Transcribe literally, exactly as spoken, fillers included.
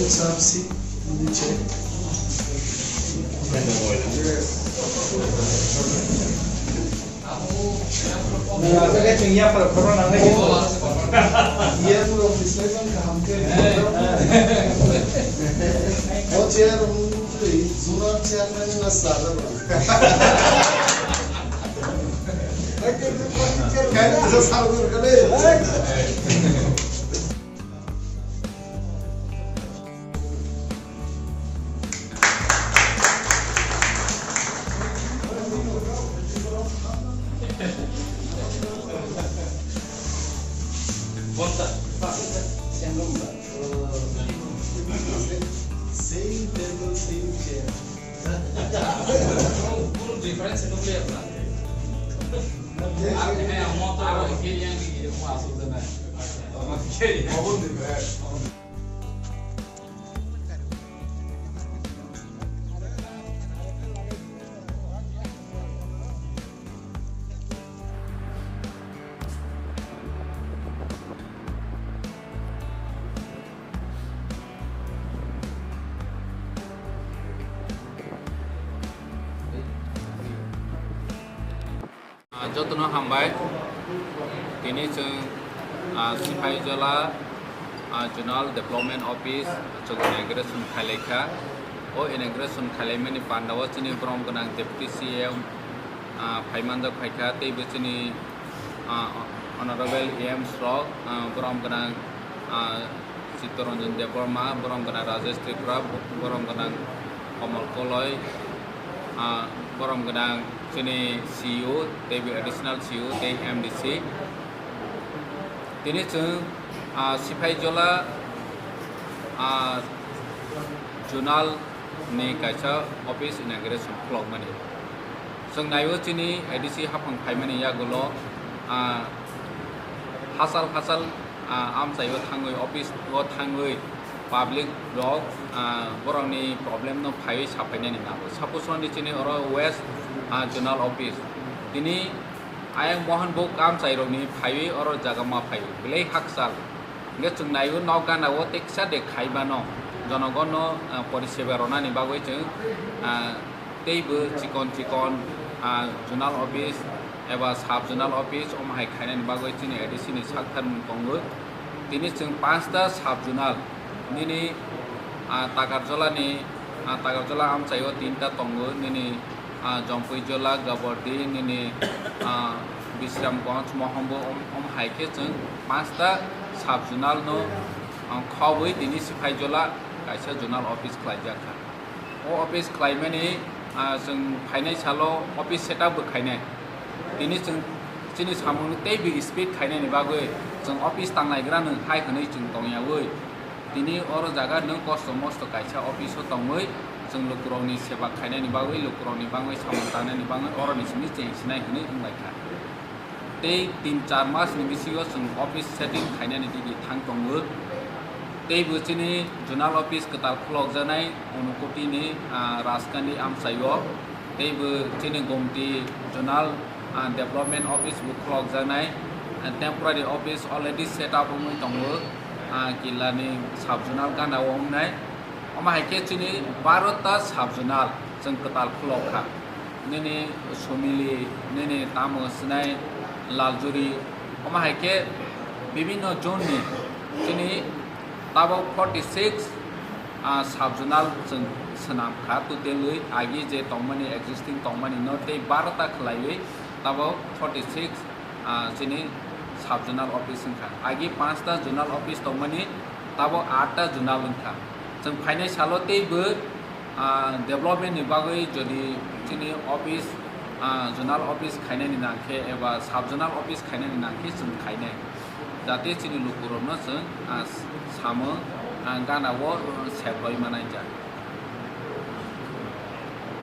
Sir, sit in the chair. Iya, pura office life ang kaham khe. O chair, um, zona chairman na sada ba. Kaya sa sa ko kade. Same table, same chair. কোনো ডিফারেন্স এটা বলে আপনার। আর হ্যাঁ, আমার আর কে ইয়াং কি এরকম আসল না। আমার কে young. Ah, jotono hambai. Tini chwng, ah, Siphaijala, ah, Zonal Development Office chwng inauguration khailaikha. O inauguration khailaimani pandao chini borom gwnang Deputy C M, ah, phaimanjak phaikha, teibo chini, ah, Honorable E Ms rok, ah, borom gwnang, ah, Chittaranjan Debbarma, borom gwnang Rajesh Tripura, borom gwnang Kamal Koloi, ah, borom gwnang chini C E O, teibo additional C E O, tei M D C. Tini chwng, ah, Siphaijala, ah, Zonal ni kaisa office inauguration khulokmani. Chwng naiwi chini A D C haphang phaimani yagulo, ah, hachal hachal, ah, amchaio thangwi, office o thangwi public rok, ah, borokni problem no phaiwi saphainani nango. Suppose hwnwi chini oro West, ah, Zonal Office. Tini ayang Mohanbug amchairokni phaiwi oro jaga ma phaio. Belai hakchal. Hingke chwng naiwi nok gana o teksa de khaibano jonogono, ah, poriseba ronani bagwi chwng, ah, teibo chikon chikon, ah, zonal office eba sub zonal office omo hai khainani bagwi chini A D C ni sak tharmung tongo. Tini chwng panchta sub zonal nini, ah, Takarjala ni, ah, Takarjala amchaio tinta tongo nini, ah, Jompuijala, Gabordi, nini, ah, Bisramganj, Mohambo, om, om hai khe chwng panchta sub zonal no, ah, khobwi tini Siphaijala kaisa zonal office khlaijak kha. O office khlaimani, ah, chwng phainai salo office setup bo khainai. Tini chwng chini samungno teibo speed khainani bagwi chwng office tangnaigrano hai hwnwi chwng tongyawi. Tini oro jaga nwng kosto mosto kaisa office o tongwi chwng lukurokni seba khainani bagwi, lukurokni bagwi samung tangnani bagwi oroni simi cheng sinai hwnwi wnglaikha. Tei tin char mas ni bisingo chwng office setting khainani digi thang tongo. Teibo chini zonal office kwtal khulokjaknai Unakoti ni, ah, Rajkandi amchaio. Teibo chini Gomti zonal, ah, development office bo khulokjaknai, ah, temporary office already set up wngwi tongo, ah, Killa ni sub zonal gana o wngnai. Omo hai khe chini baro ta sub zonal chwng kwtal khulok kha. Nini Somili, nini tamo swnai Laljuri, omo hai khe bibinno zone ni chini tabok forty six, ah, sub zonal chwng swnam kha, totally agi je tongmani, existing tongmani no tei baro ta khwlaiwi tabok forty six, ah, chini sub zonal office wngkha. Agi panchta zonal office tongmani, tabok atta zonal wngkha. Chwng phainai salo teibo, ah, development ni bagwi jodi chini office, ah, zonal office khainani nangkhe eba sub zonal office khainani nangkhe chwng khainai. Jate chini lukurokno chwng, ah, samung, ah, gana o, ah, sebroi manai jak.